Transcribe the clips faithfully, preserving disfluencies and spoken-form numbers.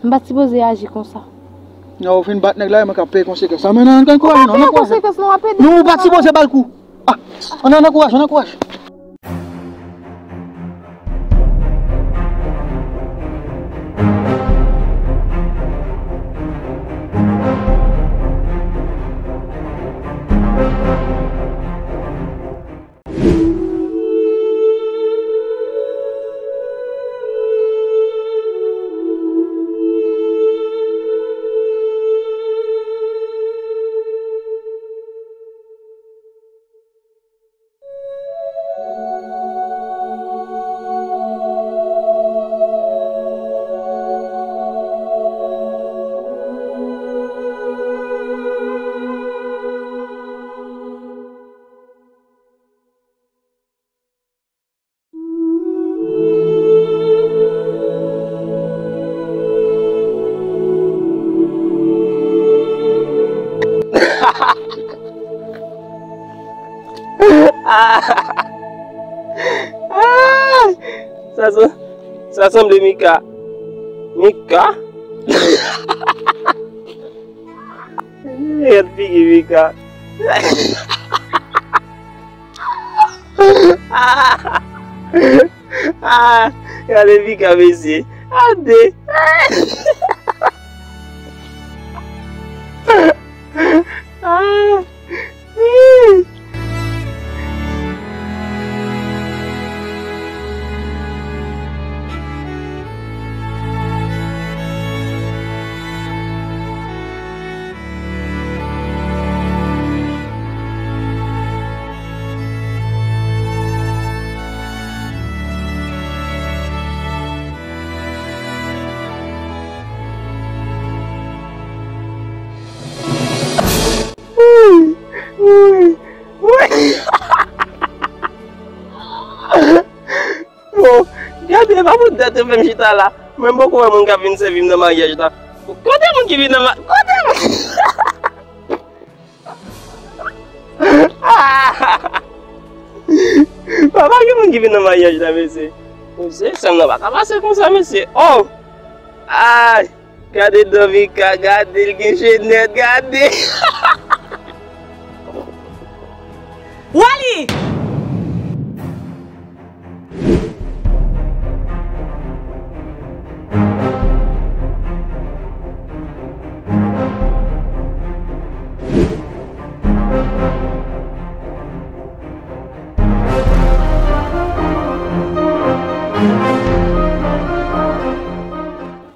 M pa t sipoze aji konsa. Non, ou fin bat nèg la, e mwen k ap peye konsekans lan. Men non, ann ankouraje, non, ann ankouraje. Konsekans, non, w ap ede. Non, ou pa t sipoze ba l kou. Ah, ann, ann ankouraje, ann ankouraje. Sa san-, sa sanble Mika. Mika? Gad figi Mika. Ah, gade Mika, mesye. Gade. Ah. Bon, gade, pa pou dat yo fè m chita la. Mwen m poko wè moun k ap vin sèvi m nan maryaj la. Kote moun ki vin nan ma-, kote moun? Papa, gen moun ki vin nan maryaj la, mesye. Mesye, sèn nan pa ka pase konsa, mesye. Oh! Ay! Gade Dovika, gade l gen chenèt, gade. Wally!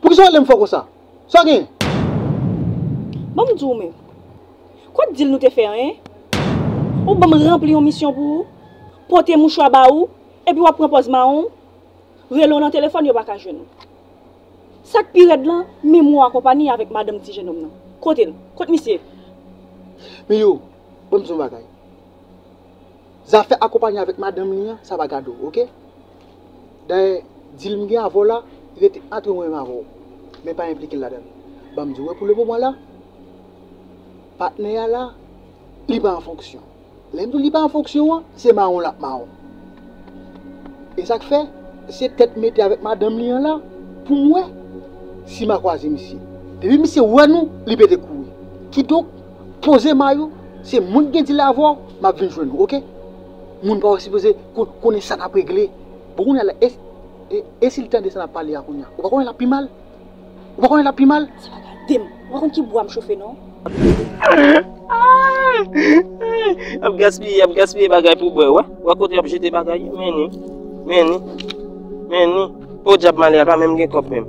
Poukisa w rele m fò konsa? Sa w genyen? Ban m di w menm. Kot dil nou te fè an, en? Ou ban m ranpli yon misyon pou ou, pote mouchwa ba ou, epi w ap pran pòz mawon, rele w nan telefòn, yo pa ka jwenn ou. Sa k pi rèd lan, menm ou akonpanye avèk madanm ti jennonm nan. Kote l? Kot misye? Miyou, ban m di w yon bagay. Zafè akonpanye avèk madanm li an, sa pa gade w, oke? Dayè, dil m gen avè w la, rete ant mwen menm avè w. Men pa enplike l ladan l. Ban m di w, wè, pou lemoman la, patnè a la, li pa an fonksyon. Lè m di w li pa an fonksyon an, se mawon l ap mawon. E sa k fè, se tèt mete avèk madanm li an la, pou m wè si m a kwaze misye. Depi misye wè nou, li pete kouri. Kidonk, poze may ou, se mwen k gen dil la avè w, m ap vin jwenn ou, oke? Moun pa w sipoze kon-, konnen sa n ap regle. Bon, kounye a la, e, e, e si l tande sa n ap pale a kounye a? Ou pa konnen l ap pi mal? Ou pa konnen l ap pi mal? Ti bagay de m. Ou pa konn ki bwa m chofe, non? Y ap gaspiye, y ap gaspiye bagay pou bwè, wè. Wè kote y ap jete bagay yo, men ni. Men ni. Men ni. Podyab malè a pa menm gen kòb menm.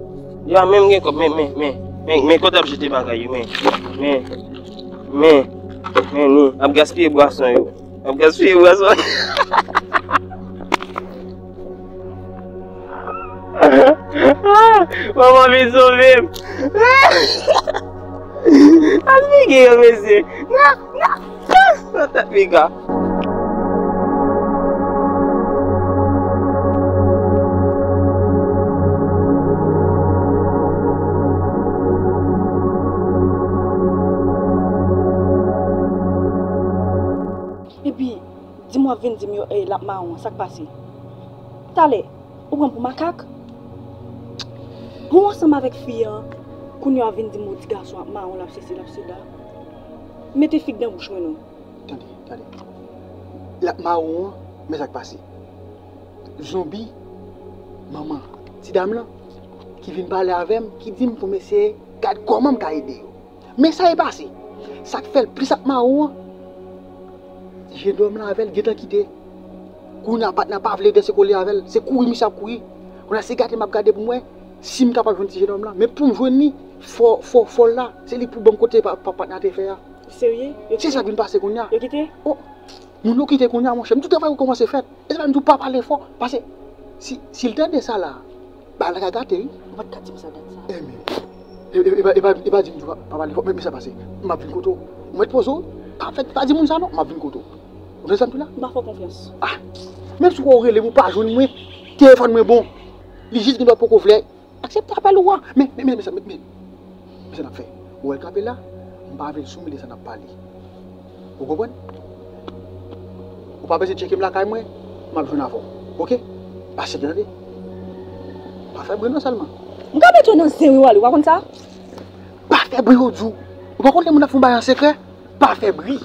Yo pa menm gen kòb, men, men, men, men, men kote y ap jete bagay yo, men, men, men, men ni. Y ap gaspiye bwason yo. Y ap gaspiye bwason. Manman vin sove m. Al figi yo, mesye. Nan, nan, nan tèt piga. Epi, di m w ap vin di m yo, e, l ap mawon, sa k pase? Talè, ou pran m pou makak? Bon, ansanm avèk fi an, Kounye a w ap vin di m ou ti gason ap mawon, l ap sesi, l ap seda. Mete fig nan bouch mwen non. Tande, tande. L ap mawon an, men sa k pase. Zonbi, manman ti dam lan, ki vin pale avè m, ki di m pou m eseye gad kòman m ka ede yo. Men sa e pase. Sa k fè l plis ap mawon an, jenòm lan avè l gentan kite. Kounye a patnè a pa vle rete kole avè l. Se kouri misye ap kouri. Kounye a se gade m ap gade pou m wè si m kapab jwenn ti jenòm lan. Men pou m jwenn li, fò, fò, fò l la. Se li pou ban m kote pa, pa, patnè a te fè a. Serye? Yo kite? Se sa k vin pase kounye a. Yo kite? Oh, moun yo kite kounye a, monchè. M di w travay ou kòmanse fèt. E sa fè m di w pa pale fò. Paske si, si l tande sa la, bagay la ka gate, wi. Ou pa t ka di m sa dat sa. Enben, e, e, e pa, e pa, e pa di m di w pa, pa pale fò. Men, men sa pase. M ap vin kote w. Ou mèt poze w. Pa fè, pa di moun sa non. M ap vin kote w. Ou tande sa m di w la? M pa fè w konfyans. Ah! Menm si w rele m, ou pa jwenn mwen, telefòn mwen bon. Li jis gen dwa poko vle aksepte apèl ou a. Men, men, men, men sa, men, men, men sa n ap fè. Ou wè l kanpe la, m pa vle l sou m, li sa n ap pale. Ou konprann? Ou pa bezwen tcheke m lakay mwen, m ap jwenn avè w. Oke? Pase byen, tande? Pa fè bri non sèlman. M ka mete w nan zen wi, Wally, ou pa konn sa? Pa fè bri, ou di w. Ou pa konn lè moun ap fè yon bagay an sekrè? Pa fè bri.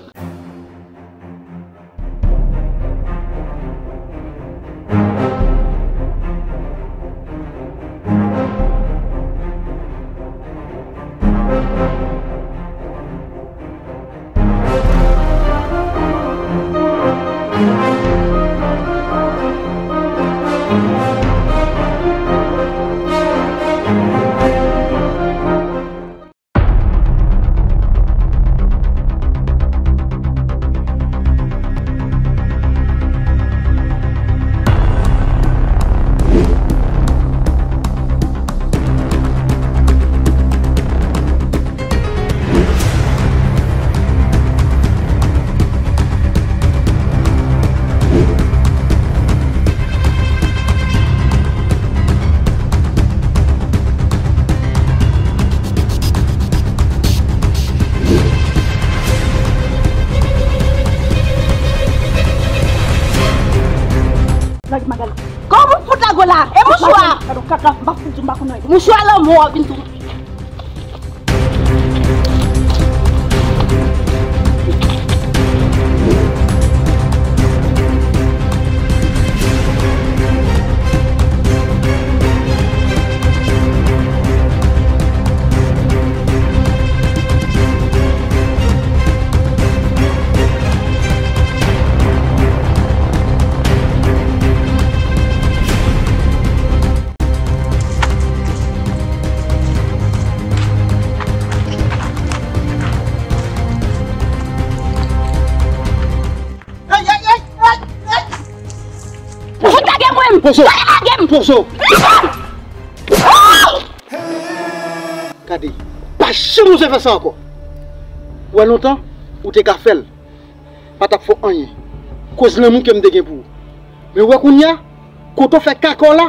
Lage Magali. Kòman w fout lage w la? E mouchwa? Gade yon kaka, m pa fout di w m pa konn anyen. Mouchwa lanmò w ap vin tou. Ay, ay, ay, ay, ay. Fout lage mwen! Pozo! Lage m! Pozo! Gade, pa janm oze fè sa ankò. Ou wè lontan, ou te ka fè l. Pa t ap fè w anyen. Koz lanmou ke m te gen pou ou. Men ou wè kounye a, kote w fè kaka w la,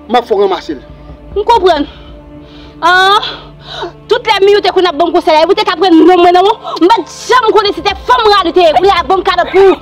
m ap fè w ranmase l. M konprann. Ah, tout lè Miyu te konn ap ban m konsèy la, epi ou te ka pran non mwen nan men w, m pa t janm konnen se te fanm rale te ye. Kounye a l ap ban m kalòt pou ou.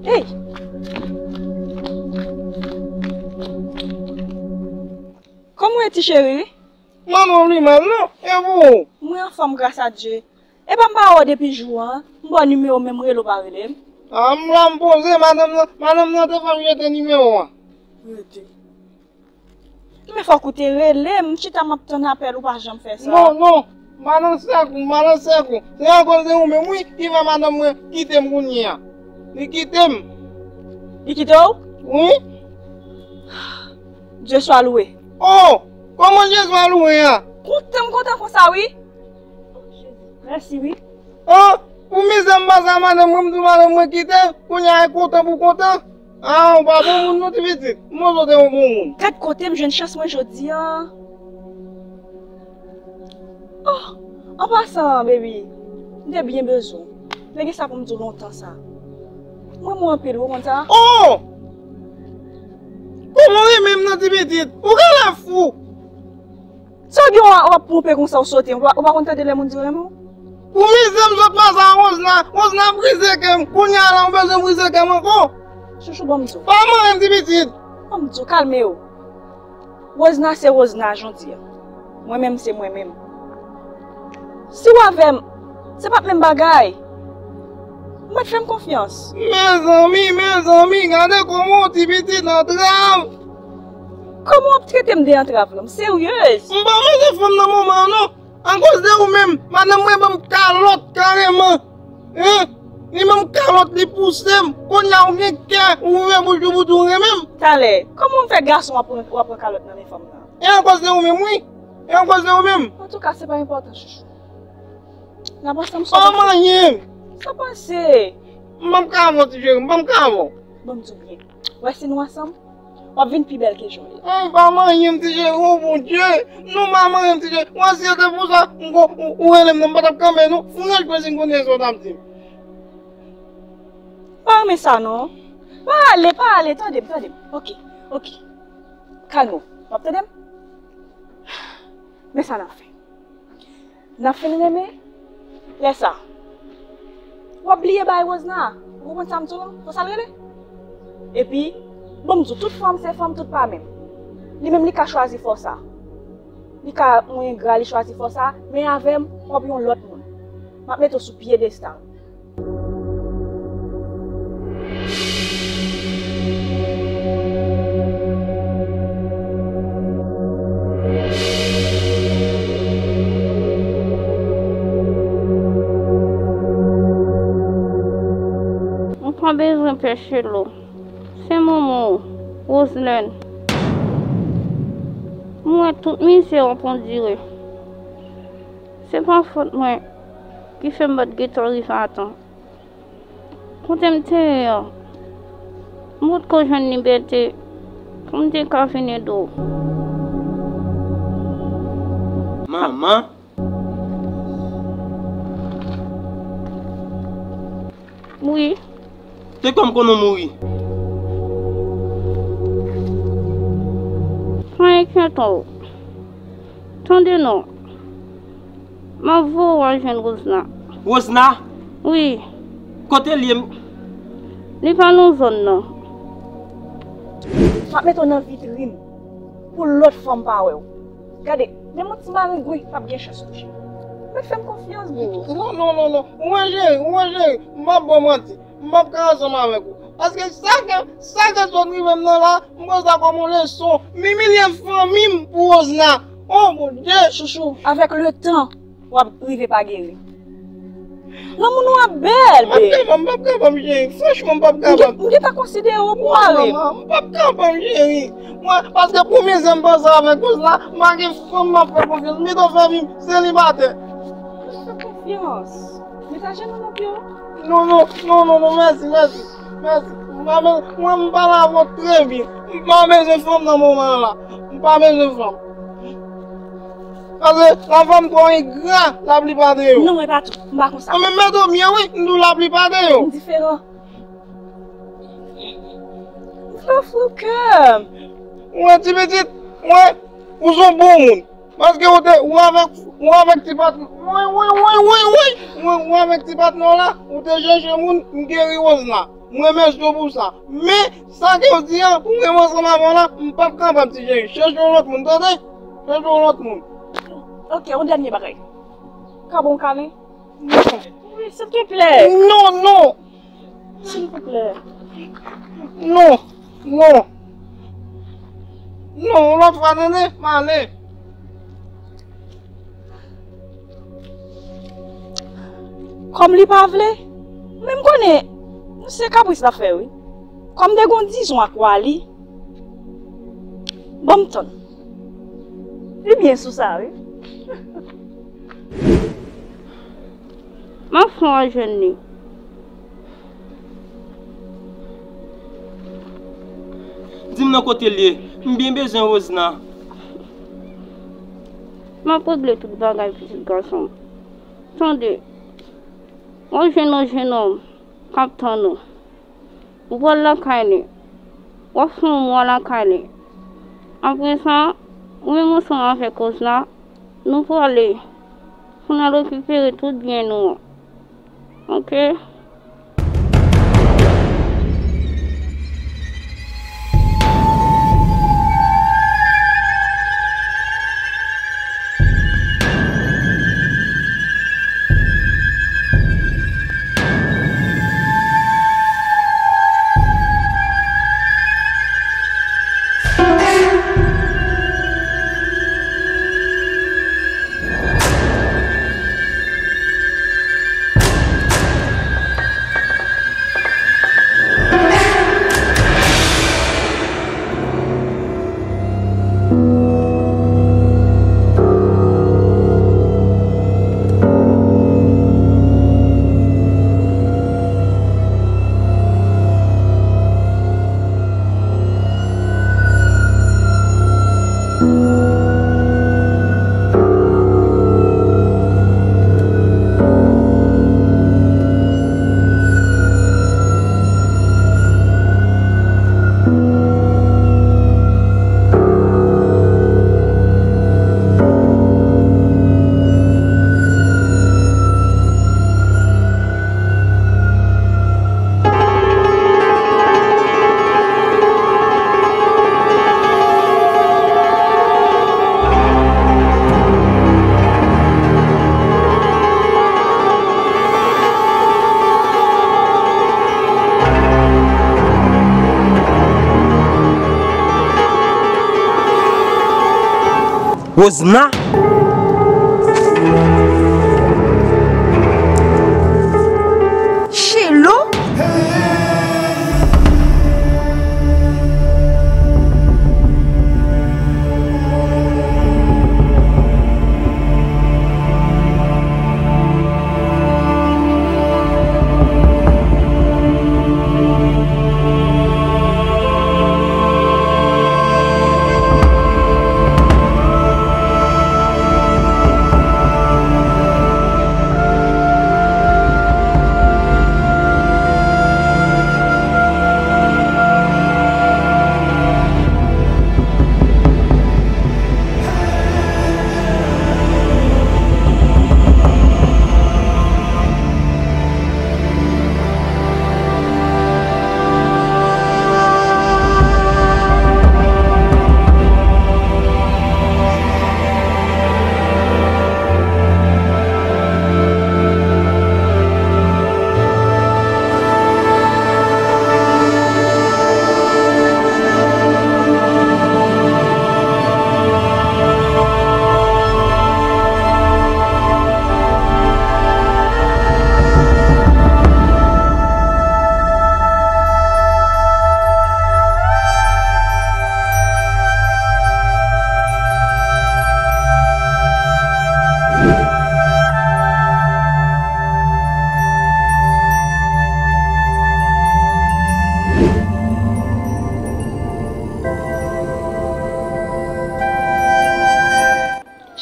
Ey! Kòman w ye, ti cheri? Manman w li mal non, e pou ou? Mwen anfòm, gras a Dye. Epa m pa wè w depi jou an, m ba w nimewo w, men m rele w pa rele m. A, m la m poze, madanm nan, madanm nan te fè m jete nimewo a. Rete. Men fòk ou te rele m, m chita m ap tann apèl ou, pa janm fè sa. Non, non, m pa nan sèk ou, m pa nan sèk ou. Se akoz de ou menm wi ki fè madanm mwen kite m kounye a. Li kite m. Li kite w? Wi. Dye swa lwe. Oh, kòman Dye swa lwe a? Kontan m kontan konsa wi. Mèsi wi. Oh, pou mizè m pase a madanm mwen, m di w madanm mwen kite, kounye a e kontan pou kontan. Ah, ou pa bon moun non ti pitit. Mwen sot e yon bon moun. Gad kote m jwenn chans mwen jodi a. Oh, an pasan, baby, m te byen bezwen w. Men gen sa pou m di w lontan sa. M renmen w anpil, ou konn sa? Oh! Kòman w renmen m nan ti pitit? Ou genlè fou! Sa w gen w ap ponpe konsa w sote, ou pa, ou pa konn tande lè moun di w renmen w? Pou mizè m sot pase a Wozna, Wozna brize kè m, kounye a la ou bezwen brize kè m ankò? Chouchou, ban m di w. Pa manyen m ti pitit. Ban m di w, kalme w. Wozna se Wozna jodi a. Mwen menm se mwen menm. Si w avè m, se p ap menm bagay. Ou mèt fè m konfyans. Mezanmi, mezanmi, gade kòman yon ti pitit antrav. Kòman w ap trete m de antrav la? M seryez. M pa manje fanm nan moman an non. Akoz de ou menm, madanm mwen ban m kalòt kareman. Hein? Li ban m kalòt, li pouse m. Kounye a ou gen kè, ou ouvè bouch ou pou di w renmen m. Talè, kòman w fè gason w ap pran, w ap pran kalòt nan men fanm nan? E akoz de ou menm, wi. E akoz de ou menm. Antouka, se pa enpòtan, chouchou. N ap ansanm sou. Pa manyen m. Sa pase? M p ap ka avè w, ti cheri, m p ap ka avè w. Ban m di w byen. Wè si nou ansanm, w ap vin pi bèl ke jan w ye. M pa manyen m, ti cheri, o Bondye. Non, m pa manyen m, ti cheri. Wè si se te pou sa, m ko, ou, ou rele m non, m pa t ap kanpe non. Franchman, si m konnen sa w t ap di m. Pa renmen sa non. Pa ale, pa ale, tande m, tande m. Ok, ok. Kalme w. W ap tande m? Men sa n ap fè. N ap fin renmen, lè sa, w ap bliye bay Wozna. Ou konprann sa m di w lan? Konsa l rele? Epi, ban m di w, tout fanm se fanm, tout pa menm. Li menm li ka chwazi fè w sa. Li ka yon engra, li chwazi fè w sa, men avè m, w ap yon lòt moun. M ap mete w sou pyedestal. Ou pa bezwen pè Chelo. Se manman w, Roselèn. M wè tout mizè w ap andire. Se pa fòt mwen ki fè m pa t gentan rive a tan. Kote m te ye an, m potko jwenn libète pou m te ka vin ede w. Manman? Wi. Te kòm konnen w mouri. Pa enkyete w. Tande non. M ap voye w al jwenn Wozna. Wozna? Wi. Kote l ye? Li pa nan zòn nan. M ap mete w nan vitrin pou lòt fanm pa wè w. Gade, menm yon ti marengwen p ap gen chans touche w. Mèt fè m konfyans, boo. Non, non, non, non. Ou wè, cheri, ou wè, cheri, m p ap ba w manti. M p ap ka ansanm avèk ou. Paske sa ke, sa ke sot rive m nan la, m pran sa kòm yon leson. M imilye fanmi m pou Wozna. Oh, Bondye! Chouchou, avèk letan, w ap rive pa geri. Lanmou nou ap bèl, babe. M p ap kapab, m p ap kapab, cheri. Franchman, m p ap kapab. M gen, m gentan konsidere w pou mari m. Non, non, non, m p ap kapab, cheri. Mwen, paske pou mizè m pase avèk Wozna, m pa gen fanm m ap fè konfyans. M pito fè vi m selibatè. Fè konfyans. Met ajenou nan pye w. Non, non, non, non, non, mèsi, mèsi, mèsi. M pa bezwen, mwen, m pale avè w trè byen. M pa bezwen fanm nan moman an la. M pa bezwen fanm. Paske lafanm twò engra laplipa de yo. Non, e pa tou. M pa konsa. Mwen menm mèt ou byen, wi, m di w laplipa de yo. M diferan. M fè w fou kè m. Mwen, ti pitit, mwen, ou se yon bon moun. Paske ou te, ou avèk, ou avèk ti patnè, woy, woy, woy, woy, woy! Ou, ou avèk ti patnè w la, ou te chèche moun, m geri Wozna. M remèsye w pou sa. Men, sa ke w di an, pou m renmen ansanm avè w la, m p ap kapab, ti cheri. Chèche yon lòt moun, tande? Chèche yon lòt moun. Ok, yon dènye bagay. Ka ban m kalen? Non. Wi, silvouplè. Non, non. Silvouplè. Non, non. Non, yon lòt fwa, tande? M ale. Kòm li pa vle, men m konnen se kapris l ap fè, wi. Kòm te gon dizon ak wa li, ban m tann. Li byen sou sa, wi. M ap fè w al jwenn li. Di m nan kote l ye. M byen bezwen Rosna. M ap regle tout bagay, pitit gason m. Tande, w ap jwenn yon jennonm k ap tann ou. Ou pral lakay li. W ap fè yon mwa lakay li. Apre sa, ou menm ansanm avèk Rosna, nou prale pou n al rekipere tout byen nou an. Ok? Rosna? Chelo?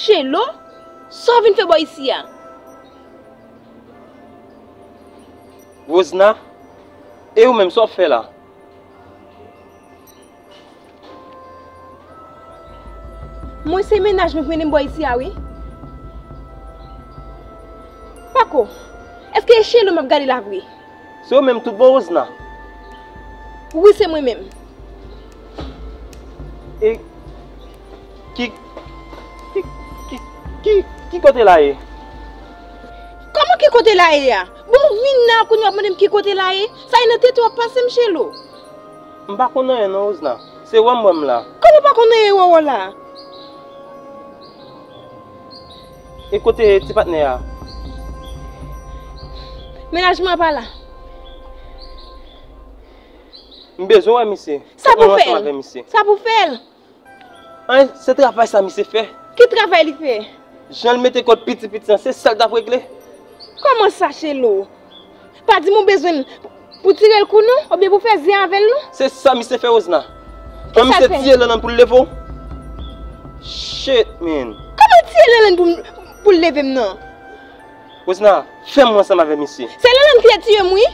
Chelo, sa w vin fè bò isi a? Rosna, e ou menm, sa w ap fè la? Mwen se mennaj nou k mennen m bò isi a, wi. Pako, èske e Chelo m ap gade la vre? Se ou menm tout bon, Rosna. Wi, se mwen menm. E ki, ki, ki, ki, ki kote l a ye? Kòman ki kote l a ye a? Bon, w vin la, kounye a w ap mande m ki kote l a ye? Sa e nan tete w ap pase m, Chelo. M pa konn anyen non, Rosna. Se wè m wè m la. Kòman w pa konn anyen wè w la? E kote ti patnè a? Mennaj mwen pa la. M bezwen wè misye. Sa pou fè l? Sa pou fè l? An, se travay sa misye fè. Ki travay li fè? Jan l mete kòd piti piti an, se sa l t ap regle. Kòman sa, Chelo? Pa di m ou bezwen l pou tire l kou nou, oubyen pou fè zen avè l non? Se sa misye fè, Rosna. An, misye tiye Lanlann pou l leve w. Shit, man. Kòman l tiye Lanlann pou, pou l leve m nan? Rosna, fè m wè ansanm avè misye. Se Lanlann ki te tiye m, wi.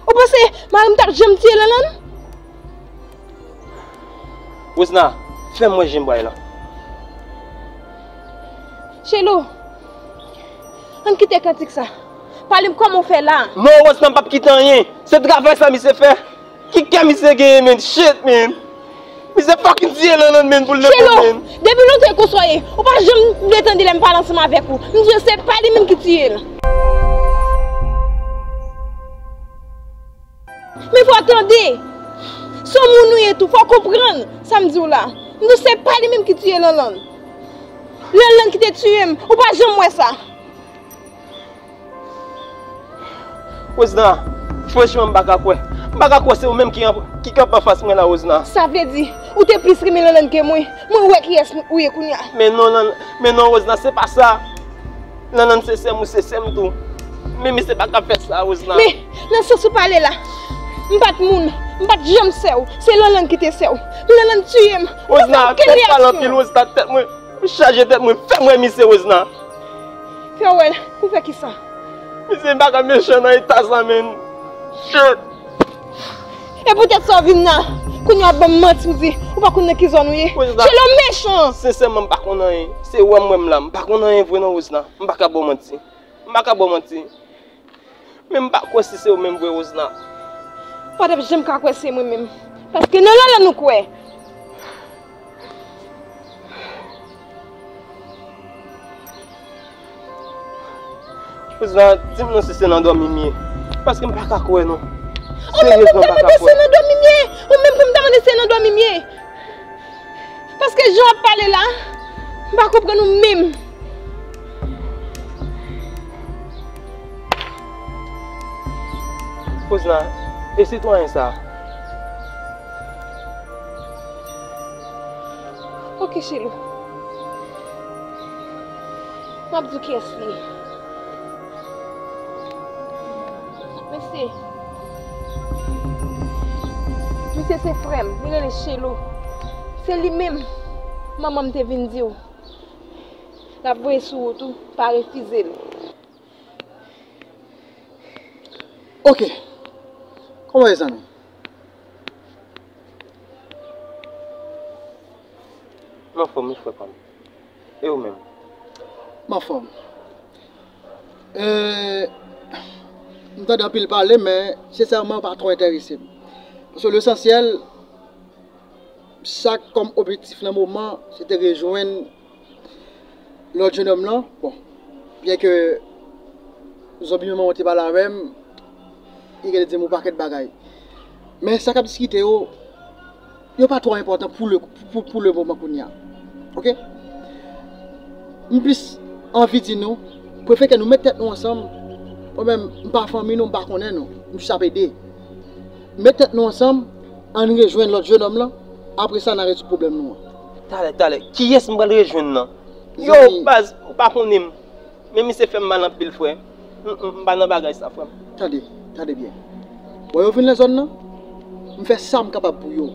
Ou panse mari m t ap janm tiye Lanlann? Rosna, fè m wè jan bway lan. Chelo, ann kite kantik sa. Pale m kòman w fè la. Non, Rosna, m p ap kite anyen. Se travay sa misye fè. Ki kè misye genyen, man? Shit, man. Misye fucking tiye Lanlann, man, pou l leve, man. Depi lontan e konsa w ye. Ou pa janm vle tande lè m pale ansanm avèk ou. M di w se pa li menm ki tiye l. Men fò w tande. Se yon moun ou ye tou. Fò w konprann sa m di w la. M di w se pa li menm ki tiye Lanlann. Lanlann ki te tiye m. Ou pa janm wè sa. Rosna, franchman, m pa ka kwè. M pa ka kwè se ou menm ki, ki kanpe anfas mwen la, Rosna. Sa vle di, ou te plis renmen Lanlann ke mwen. Mwen wè kiyès ou ye kounye a. Men non, Lan-, men non, Rosna, se pa sa. Lanlann se sè m, ou se sè m tou. Men misye pa ka fè sa, Rosna. Men, nan sans ou pale la, m pa t moun, m pa t janm sè w. Se Lanlann ki te sè w. Lanlann tiye m. Rosna, tèt pale anpil, Rosna, tèt mwen. Ou chaje tèt mwen, fè m wè misye, Rosna. Fè w wè l? Pou fè kisa? Misye pa ka mechan nan eta sa, man. Shit. E poutèt sa w vin la. Kounye a w ap ban m manti, w di ou pa konn nan ki zòn ou ye. Rosna, Chelo mechan. Sensèman, m pa konn anyen. Se wè m wè m la. M pa konn anyen vre non, Rosna. M pa ka ba w manti. M pa ka ba w manti. Men m pa kwè si se ou menm vre, Rosna. Ou pa t ap janm ka kwè se mwen menm. Paske nan Lanlann ou kwè. Rosna, di m non si se nan dòmi m ye. Paske m pa ka kwè non. Ou menm pou m ta mande si se nan dòmi m ye. Ou menm pou m ta mande si se nan dòmi m ye. Paske jan w ap pale la, m pa konprann ou menm. Rosna, e sitwayen sa? Ok, Chelo. M ap di w kiyès li ye. Mesye, misye se frè m, li rele Chelo. Se li menm manman m te vin di w l ap voye sou wout ou, pa refize l. Ok. Kòman w ye, zanmi? M anfòm wi, frè pa m. E ou menm? M anfòm. E, m tande anpil pale, men sensèman, pa twò enterese m. Paske lesansyèl, sa k kòm objektif nan moman, se te rejwenn lòt jennonm lan. Bon, byen ke zonbi manman w te pale avè m, li genlè di m yon pakèt bagay. Men sa k ap diskite yo, yo pa twò enpòtan pou le, pou, pou le moman kounye a. Ok? M plis anvi di nou, prefere ke nou met tèt nou ansanm. Mwen menm, m pa fanmi nou, m pa konnen nou. M jis ap ede. Met tèt nou ansanm, ann rejwenn lòt jennonm lan. Apre sa, n a rezoud pwoblèm nou an. Talè, talè. Kiyès m pral rejwenn nan? Yo, baz, ou pa konnen m. Men misye fè m mal anpil, frè. M, m, m pa nan bagay sa, frè m. Tande, tande byen. Bon, yo vin nan zòn nan, m fè sa m kapab pou yo.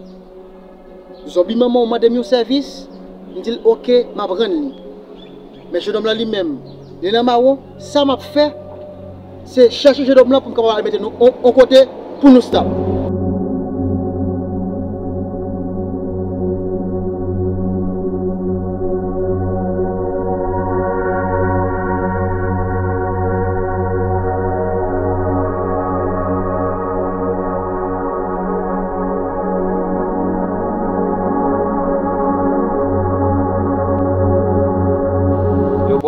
Zonbi manman w mande m yon sèvis, m di l oke, m ap rann li. Men jennonm lan li menm, li nan mawon, sa m ap fè, se chèche jennonm lan pou m kapab al mete nou on, on kote pou nou stab.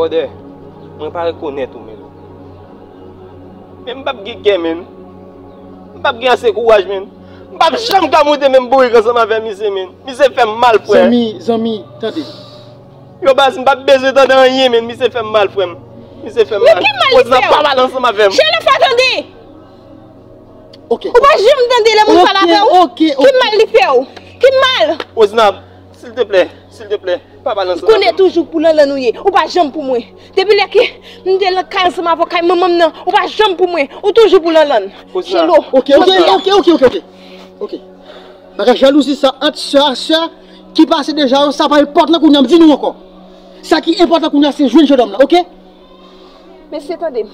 Brother, mwen pa rekonèt ou, men. Men m p ap gen kè, men. M p ap gen ase kouraj, men. M p ap janm ka monte menm bourik ansanm avè misye, men. Misye fè m mal, frè. Zanmi, zanmi, tande. Yo, baz, m p ap bezwen tande anyen, men. Misye fè m mal, frè m. Misye fè m mal. Men ki mal li fè w? Rosna, pa pale ansanm avè m. Jenòf la, tande! Ok. Ou pa janm tande lè moun pale avè w? Ok, ok. Ki mal li fè w? Ki mal? Rosna, silteplè, silteplè, pa pale ansanm avè m. Konnen toujou pou Lanlann ou ye. Ou pa janm pou mwen. Depi lè ke m te nan kay ansanm avè w, kay manman m nan, ou pa janm pou mwen. Ou toujou pou Lanlann. Rosna. Jelo. Ok, ok, ok, ok, ok, ok. Ok. Bagay jalouzi sa ant sè a sè ki pase deja yo, sa pa enpòtan kounye a, m di nou ankò. Sa ki enpòtan kounye a, se jwenn jennonm lan, ok? Mesye, tande m.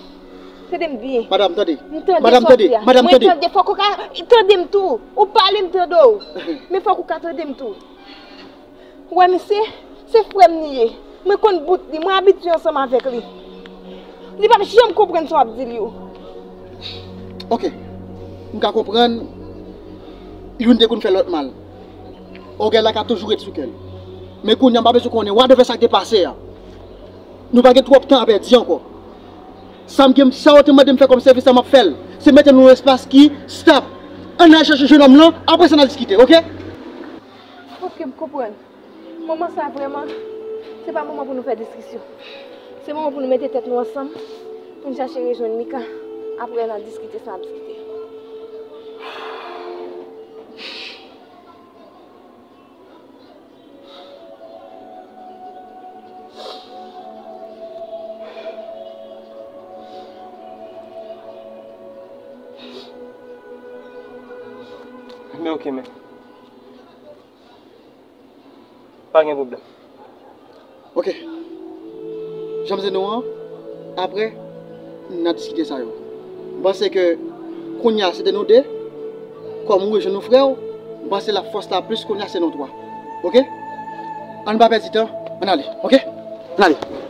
Tande m byen. Madanm, tande. M tande madanm, tande. Madanm, mwen tande. Tande, fòk ou ka tande m tou. Ou pale, m tande w. Men fòk ou ka tande m tou. Ou wè, mesye, se frè m li ye. Mwen konn bout li, mwen abitye ansanm avèk li. Li p ap janm konprann sa w ap di l yo. Ok. M ka konprann youn te konn fè lòt mal. Ògèy la ka toujou ret sou kè l. Men kounye a, m pa bezwen konnen whatever sa k te pase a. Nou pa gen twòp tan a pèdi ankò. Sa m gen, sa yo te mande m fè kòm sèvis la, m ap fè l. Se mete nou nan espas ki stab. Ann al chèche jennonm lan, apre sa n a diskite, ok? Ok, m konprann. Moman sa vrèman, se pa moman pou nou fè diskisyon. Se moman pou nou mete tèt nou ansanm, pou n chache rejwenn Mika. Apre n a diskite sa n ap diskite. Men ok, men. Pa gen pwoblèm. Ok. Jan m di nou an, apre, n a diskite sa yo. M panse ke kounye a se te nou de, kòm ou rejwenn yon frè w, m panse la fòs la plis kounye a se nou twa. Ok? Ann pa pèdi tan, ann ale, ok? Ann ale.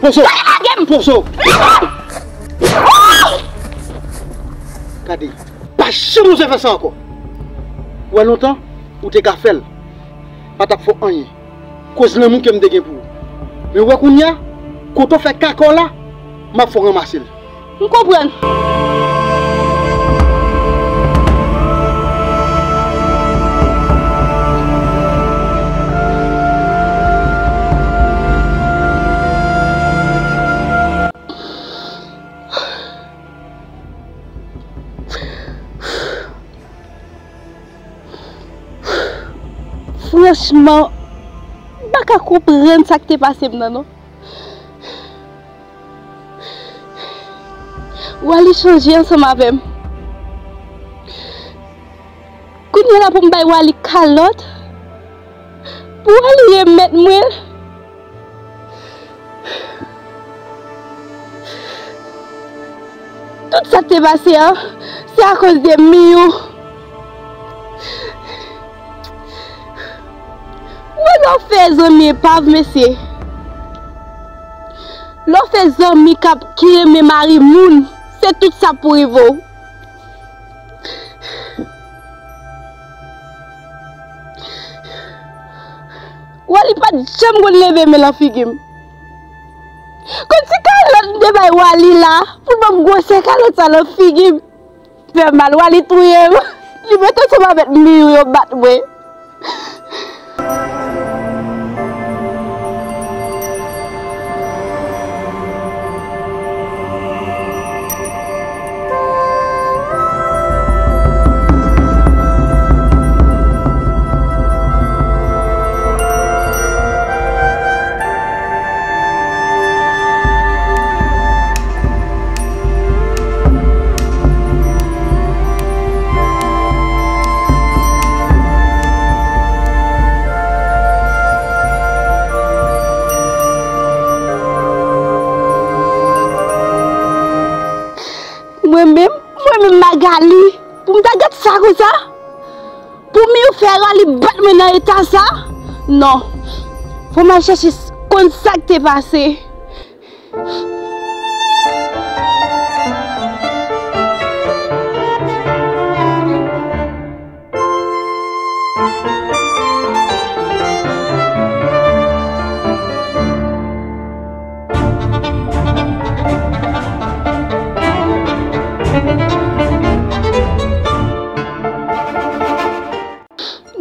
Poso! Lage m! Poso! Lage m! Gade, pa janm oze fè sa ankò. Ou wè lontan, ou te ka fè l. Pa t ap fè w anyen. Koz lanmou ke m te gen pou ou. Men ou wè kounye a, kote w fè kaka w la, m ap fè w ranmase l. M konprann. Franchman, m pa ka konprann sa k te pase m nan, non. Wally chanje ansanm avè m. Kounye a la pou m bay Wally kalòt, pou Wally remèt mwen l. Tout sa k te pase a, se akoz de Miyou. Wè lè w fè zanmi epav, mesye. Lè w fè zanmi k ap, ki renmen mari moun, se tout sa pou rive w. Wally pa t janm konn leve men l nan figi m. Kon ti kalòt m te bay Wally la, pou l ban m gwosè kalòt sa nan figi m. Fè mal, Wally touye m. Li met ansanm avèk Miou, yo bat mwen. Mwen menm, mwen menm Magali, pou m ta gad sa konsa? Pou Miou fè Wally bat mwen nan eta sa? Non. Fò m al chèche s- konn sa k te pase.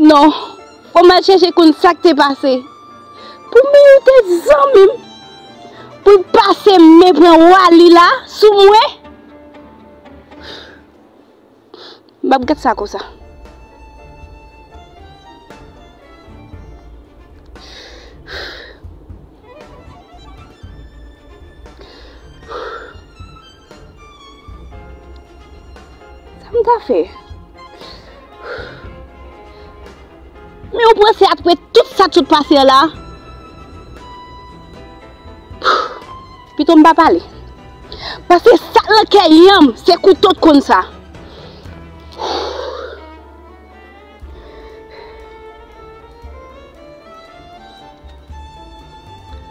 Non, fò m al chèche konn sa k te pase. Pou Miou te zanmi m, pou l pase men pran Wally la sou mwen. M ap gad sa konsa. Sa m ta fè? Men ou panse apre tout sa t sot pase an la? Pito m pa pale. Paske sa k nan kè yanm, se kouto t konn sa.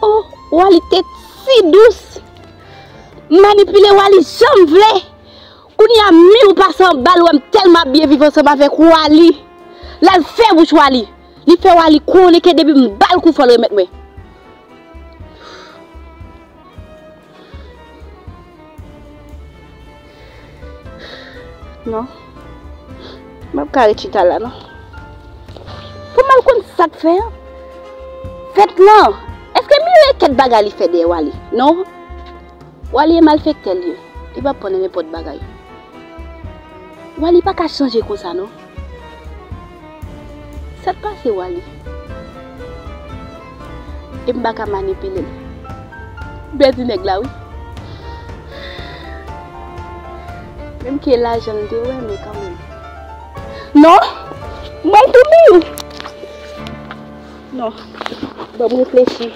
Oh, Wally te si dous. M manipile Wally jan m vle. Kounye a, Miou pase anba l, wè m tèlman ap byen viv ansanm avèk Wally. L al fè bouch Wally. Li fè Wally konnen ke depi m ba l kou fò l remèt mwen. Non. M ap ka ret chita la, non. Pou m al konn sa k fè an. Fèt lan. Èske Mireille kèk bagay li fè dèyè Wally? Non. Wally e malfektè l ye. Li p ap pran nan nenpòt bagay. Wally pa ka chanje konsa, non. Sa k pase Wally? E m pa ka manipile l. M pèdi nèg la, wi. Menm ke lajan l te wè, men kanmenm. Non! Mwen tou Miou! Non. Ban m reflechi.